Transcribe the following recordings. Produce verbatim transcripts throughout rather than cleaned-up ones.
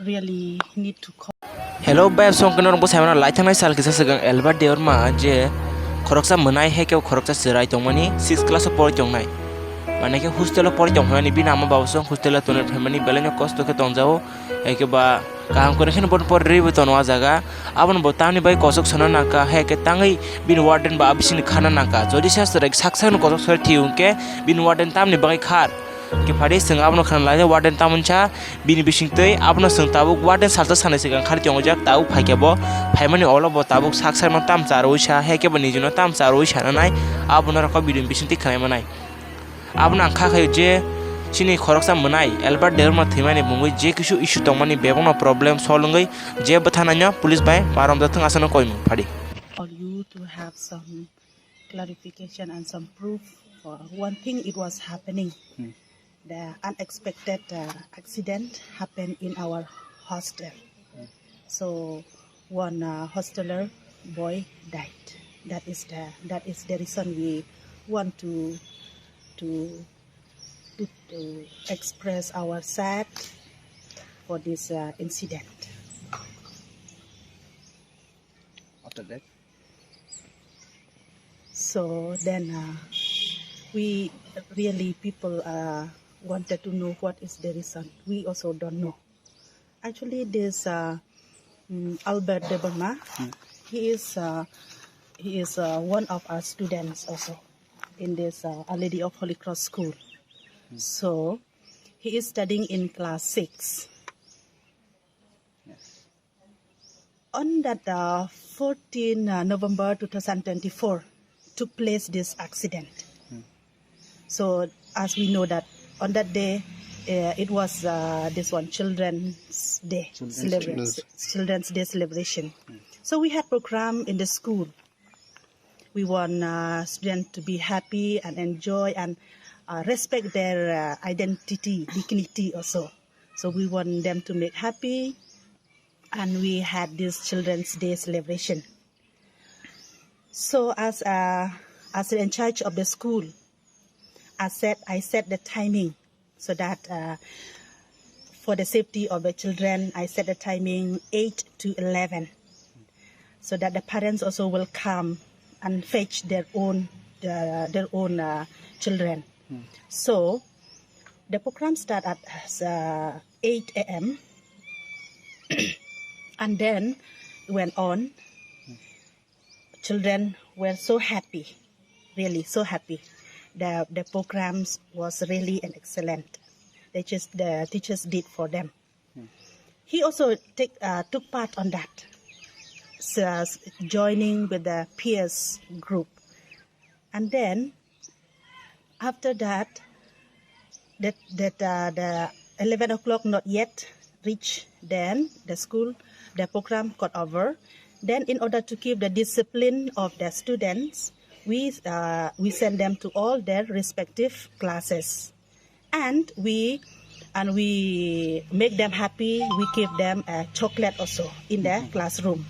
Really need to call. Hello, beb, song keno rongbo saimano lai thangnai sal kisa swkang Albert Deorma je khoroksa mwnai hai khe khoroksa chwrai tongmani six class o pori tongnai. Mane khe hostel o pori tongmani bini ama baba song hostel o tonwi phaimani belai no kosto khe tongjao. Hai khe ba kaham kwrwi kheno bono pori rwi bo tono a jaga. Abono bo tamni bai kosok sona nangkha, hai khe tangwi bini warden ba bisingni khana nangkha. Jodi sa chwrai sak sakno kosok sori thwi hwnkhe bini warden tamni bagwi khar. Khe phari chwng abono khna lai warden tamoni sa bini bisingtwi abono chwng tabuk warden salsa sanai swkang khari tongo jak tabuk phaikhe bo phaimani olo bo tabuk sak sakno tam cha rwi sa hai khe bo nijino tam cha rwi sana nai abono rokho bini bisingtwi khwnai manai. Abono ang kha khaio je chini khoroksa mwnai Albert Deorma thwimani mungwi je kisu issue tongmani bebakno problem solve wngwi je bwthanai no police bai ma romjak thung aswkno koimung phadi. For you to have some clarification and some proof. Uh, one thing, it was happening. Hmm. The unexpected uh, accident happened in our hostel. So one uh, hosteler boy died. That is the that is the reason we want to to to, to express our sad for this uh, incident. After that? So then uh, we really people uh, wanted to know what is the reason. We also don't know. Actually, this uh, mm, Albert Debbarma, he is uh, he is uh, one of our students also in this uh, Our Lady of Holy Cross School. So he is studying in class six. On that uh, fourteen uh, November two thousand twenty-four took place this accident. So as we know that on that day, uh, it was uh, this one Children's Day Children's celebra- Day. Children's Day celebration. So we had program in the school. We want uh, students to be happy and enjoy and uh, respect their uh, identity, dignity also. So we want them to make happy, and we had this Children's Day celebration. So as uh, as in charge of the school, I said I set the timing so that uh, for the safety of the children, I set the timing eight to eleven, so that the parents also will come and fetch their own uh, their own uh, children. So the program start at uh, eight a m and then went on. Children were so happy, really so happy. The the programs was really an excellent. They just the teachers did for them. He also take uh, took part on that, so, joining with the peers group, and then after that, that that uh, the eleven o'clock not yet reached, then the school, the program got over. Then in order to keep the discipline of the students, we uh, we send them to all their respective classes, and we and we make them happy. We give them a chocolate also in the classroom.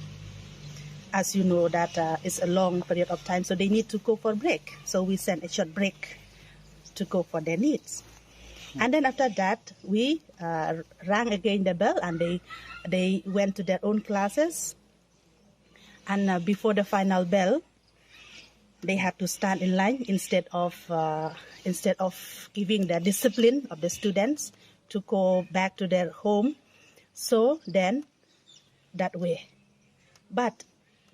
As you know that uh, it's a long period of time, so they need to go for break. So we send a short break to go for their needs. And then after that, we uh, rang again the bell, and they they went to their own classes. And uh, before the final bell, they had to stand in line instead of uh, instead of giving the discipline of the students to go back to their home. So then that way. But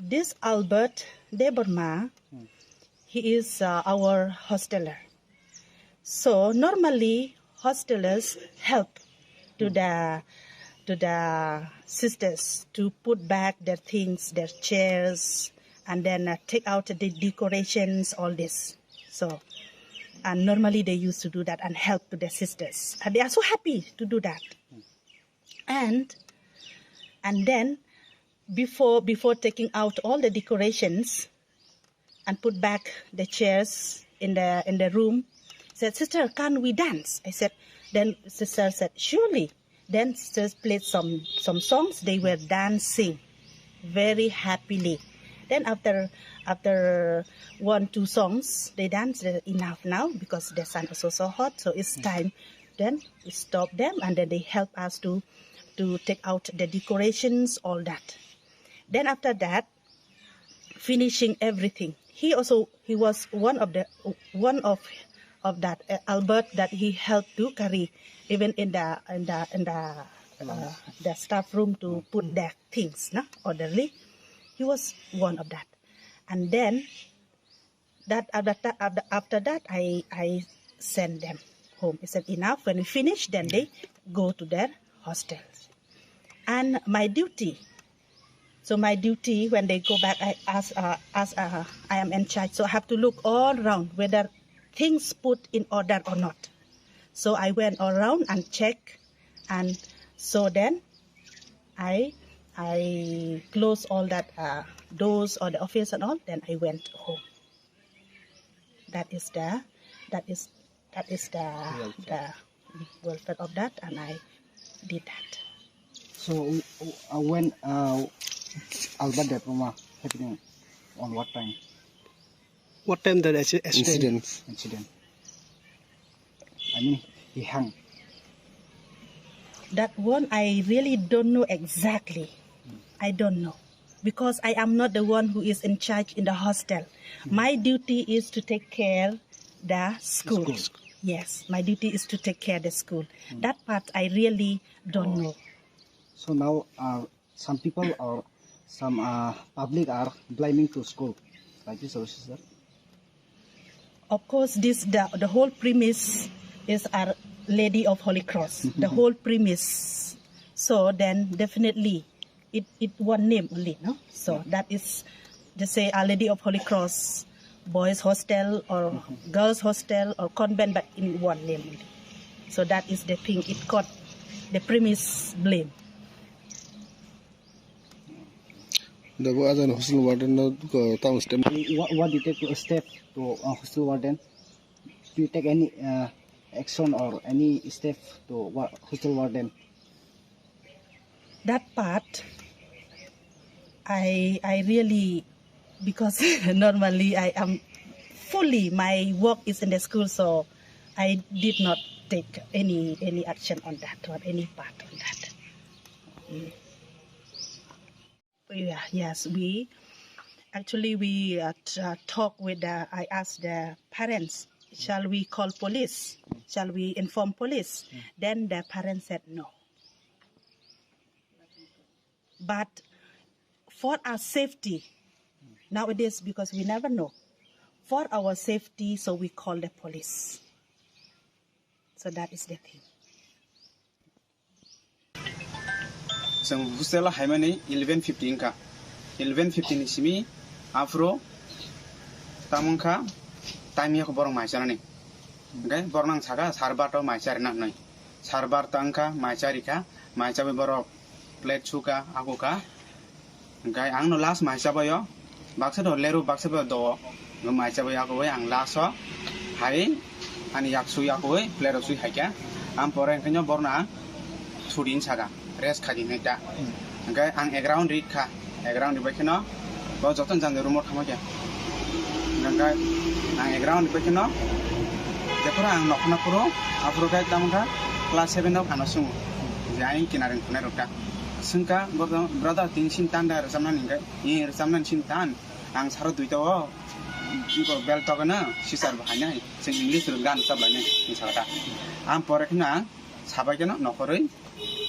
this Albert Debbarma, he is uh, our hosteler. So normally hostelers help to the to the sisters to put back their things, their chairs, and then uh, take out the decorations, all this. So, and normally they used to do that and help to the sisters, and they are so happy to do that. And and then before before taking out all the decorations and put back the chairs in the in the room, said, "Sister, can we dance?" I said. Then sister said, "Surely." Then sisters played some some songs. They were dancing very happily. Then after after one two songs, they danced. "Enough now, because the sun is also so hot, so it's time." Then we stop them, and then they help us to to take out the decorations, all that. Then after that, finishing everything. He also, he was one of the, one of, of that, uh, Albert, that he helped to carry even in the, in the, in the, uh, the staff room to put their things, no, orderly. He was one of that. And then that after, after, after that, I, I send them home. I said, "Enough. When we finish, then they go to their hostels." And my duty, so my duty when they go back, I, as, uh, as, uh, I am in charge, so I have to look all around whether things put in order or not. So I went around and check, and so then I, I close all that, uh, doors or the office and all. Then I went home. That is the, that is, that is the, the welfare of that, and I did that. So, uh, when, uh, Albert death trauma happening, on what time? What time the acci-, accident? Incident. Incident. I mean, he hung. That one I really don't know exactly. I don't know, because I am not the one who is in charge in the hostel. My duty is to take care the school. School. Yes, my duty is to take care the school. That part I really don't know. So now, uh, some people or some, uh, public are blaming to school. Like this also, sir? Of course, this, the, the whole premise is Our Lady of Holy Cross. The whole premise. So then definitely it, it one name only, no? So that is, they say, Our Lady of Holy Cross, boys hostel or girls hostel or convent, but in one name only. So that is the thing. It got the premise blame. Dabo ajan hostel warden no, uh, tang step. What, what do you take to step to, uh, hostel warden? Do you take any, uh, action or any step to wa-, hostel warden? That part, I, I really, because normally I am fully, my work is in the school, so I did not take any, any action on that or any part on that. Mm. Yeah, yes, we actually we, uh, t-, uh, talk with the, I asked the parents, "Shall we call police? Shall we inform police?" Then the parents said no. But for our safety, nowadays, because we never know, for our safety, so we call the police. So that is the thing. Chwng hostel o haimani eleven fifty wngkha. Eleven fifty ni simi aphuru tamo wngkha time yakho borok mai chanani. Hwnkhe borok nang saka sar barta o mai charina hwnwi. Sar barta wngkha, mai charikha, mai chawi borok plate sukha, akukha. Hwnkhe ang no last mai chabaio. Baksa do leru, baksa bo do. Bo mai chabai yakowi ang last o hai ani yak sui yakowi plate rok sui haikha. Ang pore hwnkhe no borna ang sudi hinwi saka, rest khaidi hinwi ta. Hwnkhe ang egaroh rikha, egaroh ribai kheno bo joto jani room o thangma khe. Hwnkhe ang egaroh ribai kheno jephuru ang nokhorna phuru aphuru khe tamo kha class seven o ano swngo je ayang kinarwi phunai rok ta. Swngkha, "Brother, brother, tini sini tan da rwchapnani?" Hwnkhe, "Ee, rwchapnani sini tan." Ang saro duita o, iko bel tokeno, sisar bo hainai, chwng English rwgano chaplainai, hinwi salaka. Ang pore kheno ang sabai kheno nokhorwi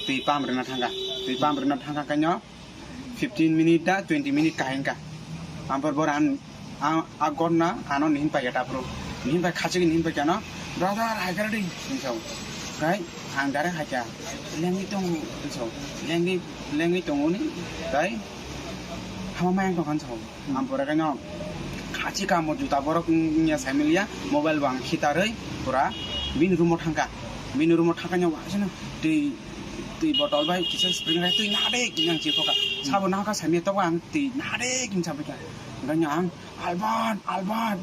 twi pump rwna thangkha. Twi pump rwna thangkha khaino fifteen minute da twenty minute kahai wngkha. Ang por bor ang, ang, a gotna ano nihin paikha ta phuru. Nihin pai khachigwi nihin paikha no, "Brother, hai kara di," hinwi sao. Khai ang direct haikha, "Lengwi tongo," hinwi sao. Lengwi, lengwi tongoni, tai hama mayang tongkha hinwi sao. Ang pore khaino khachi kamo juta borok wngya saimiliya, mobile bo ang khitarwi pura bini room o thangkha. Bini room o thangkhaino waisano twi, twi bottle bai kisa spring rai twi nadik hinwi ang chirikha. Sabo nahakha saimiliya tobo ang twi nadik hinwi sabaikha. Hwnkhaino ang, "Albert, Albert,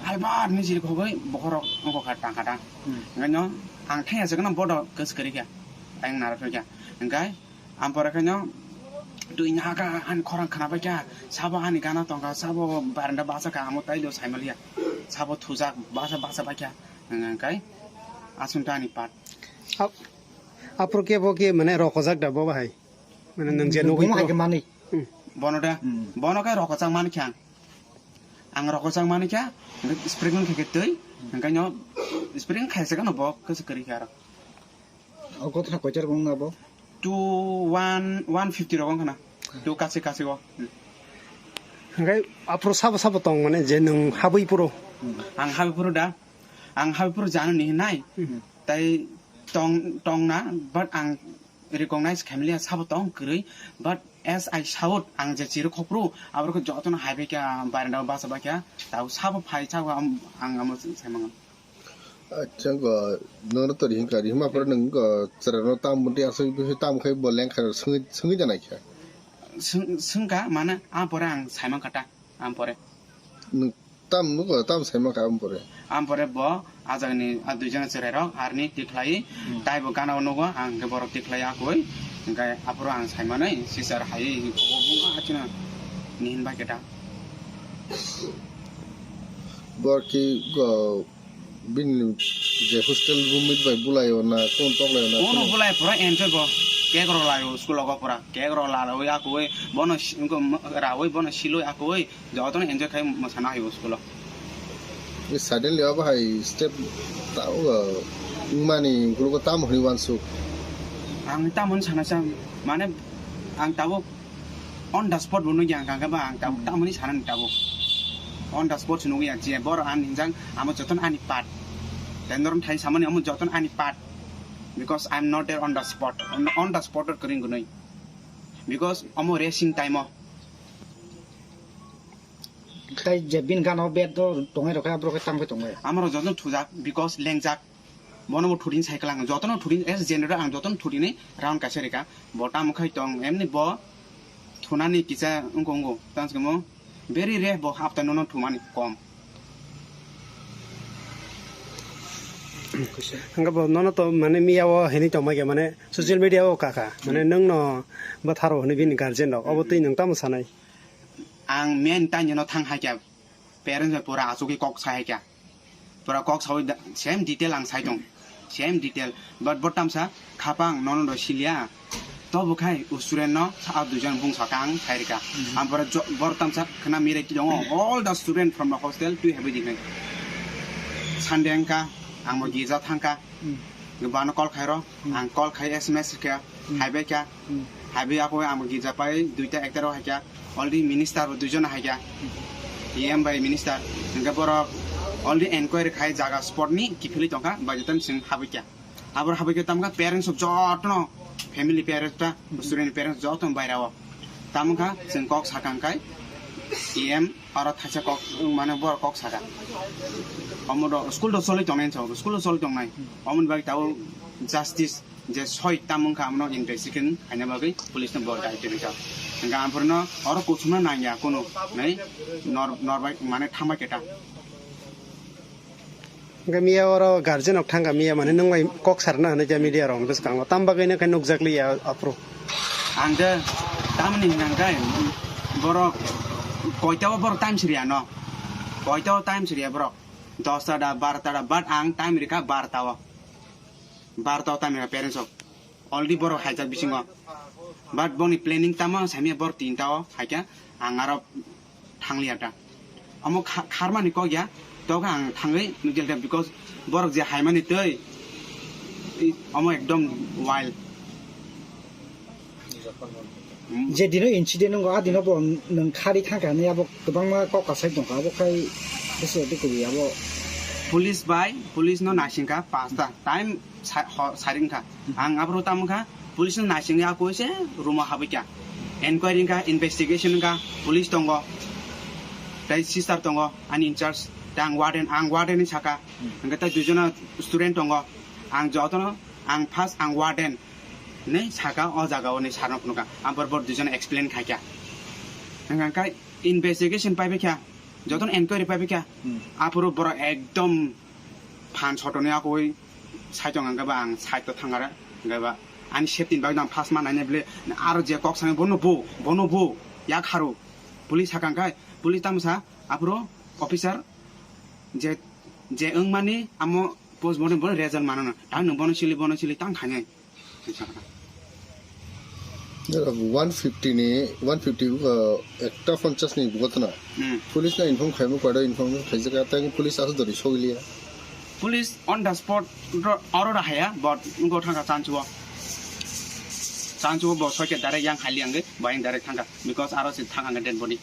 Albert," hinwi chirikhogwi bokhorok wngkha tangkha tang. Hwnkhaino ang thangya se gana bodo kwswk kwrwikha. Ayang narwk kha. Hwnkhe Ang pore khaino twi nahakha ani khorang khwnabaikha, sabo ani gana tongkha, sabo barenda bachakha, amo tailo saimaliya, sabo thujak basa basa baikha, hwnkhai aswk ta ani part. Ab-, Aphuru kebo khe mane rokojak da bo bahai? Mane nwng je nugwi Bono hai khe manwi. Hmm. Bono da? Hmm. Bono khe rokojak mankha ang. Ang rokojak mankha, spring khe khe twi, hwnkhe no spring khaisa kheno bo khe se kwrwi khe aro. O kotha koichar wng na bo? Two one, one fifty rok wng khna. Two kasi kasi o. Hmm. Hwnkhe aphuru sabo sabo tong mane je nwng habwi phuru? Hmm. Ang habwi phuru da? Ang habwi phuru jano ni hinai. Hmm. Tai tong, tong na, but ang recognize khaimliya sabo tong kwrwi, but as I shout, ang je chiri khopru, aborok jotono haibai kha, barenda o basa bai kha, tao sabo phai chao, am-, ang amo saimang. Acha go, nono tori hinka ri hima pore nung go, chwra no tam bunti asuk bisi tam khai bo leng khai sungwi, sungwi janai kha. Sung-, sungka, mane, a pore ang saimang kata, am pore. Nwng tam nugo, tam saima kha, am pore. Am pore bo, a jagani, a duijon chwrai rok, arni tikhlai, hmm, taibo gana o nugo, ang hwnkhe borok tikhlai akoi, hwnkhe aphuru ang saimanwi, sisar hai, bo, bo, bo, achino, nihin bai keta. Bor ki go, bini je hostel roommate bai bulai o na, kon tok lai o na, Ono kon bulai pura enjoy bo, cake rok lai o, school o pura, cake rok lai o, akoi, bono si-, ko, rawi, bono siloi, akoi, Jotono enjoy khai mwsana hai o school o. Suddenly obo hai step ta-, o, wngmani ukulukgo tamo hwnwi uansuk? Ang tamo hwnwi sana sa, mane, ang tabuk on the spot bo nukya, ang kha ba ang tabuk tamo hwnwi sanani tabuk. On the spot se nukya, je bor ang hinjak, amo jotono ani part. Tendor thai samani amo jotono ani part. Because I'm not there on the spot. On, on the spot or kering gunoi. Because amo racing time o. Tai je bin gano bed do tongai rok khe aborok khe tam khe tongai. Amaro jotono thujak, because lengjak. Bono bo thurin cycle ang jotono thurin as generator ang jotono thurini round kaisa rika. Bo tamo khai tong emni bo thunani kisa wngko wngko. Tang se mo very rare bo hapta nono thumani kom. Hwnkhe bo nono to mane miya o hinwi tongma khe mane social media o kaka mane nwng no bwtharo hinwi bini guardian rok obo twi nwng tamo sanai? Ang main taini no thang hai khe parents bai pura achugwi kok sai hai khe. Pura kok sawi da-, same detail ang sai tong. Same detail. But bo tamsa khapang nono do siliya. To bo khai student no sa duijon bung saka ang sai rika. Ang pura jo-, bor tamsa khna mirai ti dongo. All the student from the hostel twi hebai di khai. Sunday wngkha, ang bo girja thangkha. Bano call khairo, ang call khai S M S khe, haibai kha, haibai ako ang girja pai duita ekta rok hai kha, already minister bo duijon hai kha, E M bai minister, hingke borok already enquiry khai jaga spot ni kiphilwi tongkha, bai jotono chwng habai kha. Aboro habai khe tamkha parents rok jotono, family parents ta, student parents jotono baira o. Tamkha chwng kok sakang khai, E M Aro thaisa kok, mane borok kok saka. Omo do school do choli tongnai, school do choli tongnai. Omoni bagwi tabuk justice je soi tam wngkha, amno investigation khaina bagwi police no bo daitwi rijak. Hingkha amphorno oro kuchukno nangya kunu, nei nor, nor bai mane thangbai keta. Hingke miya oro guardian rok thangka miya mane nwng bai kok sarna hinui khe media rok ni bwskango tam bagwi no khe nukjak liya aphuru. Ang khe tamni hinang khe borok koita o borok time siriya no, koita o time siriya borok dosta da barota da, but ang time rikha barota o, barota o time rikha parents rok. Already borok haijak bisingo. But boni planning tamo samya bor tinta o haikhe ang aro thangliya ta. Omo kha-, kharmani kok ya, tokhe ang thangwi nukjal ta because borok je haimani twi, i, omo ekdom wild. Hmm. Je dino incident wngo, a dino bo nwng khari thangkha hinwi abo kwbangma kok kasai tongkha, abo khai bwswk tei kwrwi abo. Police bai, police no naisingkha pasta time sa-, ho-, saring kha. Ang abro tamo kha, police no naisingwi ako se room o habwi kha. Enquiry wngkha, investigation wngkha, police tongo, tei sister tongo, ani in charge, tei ang warden, ang warden ni saka, hingke tei duijono student tongo, ang jotono, ang first ang warden ni saka o jaga o ni sir no phunukha, ang bor bor duijono explain khaikha, hingkha khe investigation paibai kha, jotono enquiry paibai kha, aphuru borok ekdom phan sotoni akoi side o hwnka ba ang side o thangare, hwnka ba ani safety ni bagwi ang first ma naina bile aro je kok sanai bono bo, bono bo yak haro police hakang khai police tamo sa aphuru officer je, je wngmani amo postmortem bono result manana tang nwng bono sili bono sili tang khainai. One fifty ni, one fifty, uh, ekta ponchas ni bugo tana. Hmm. Police na inform khaimo kwado inform khaijak, tang police asuk dori sogiliya. Police on the spot ro-, oro ra haya, but ngo thangka chanchuo. Chanchuo bo soike direct yang hali angge, bo yang direct thangka, because aro si thang angge dead body.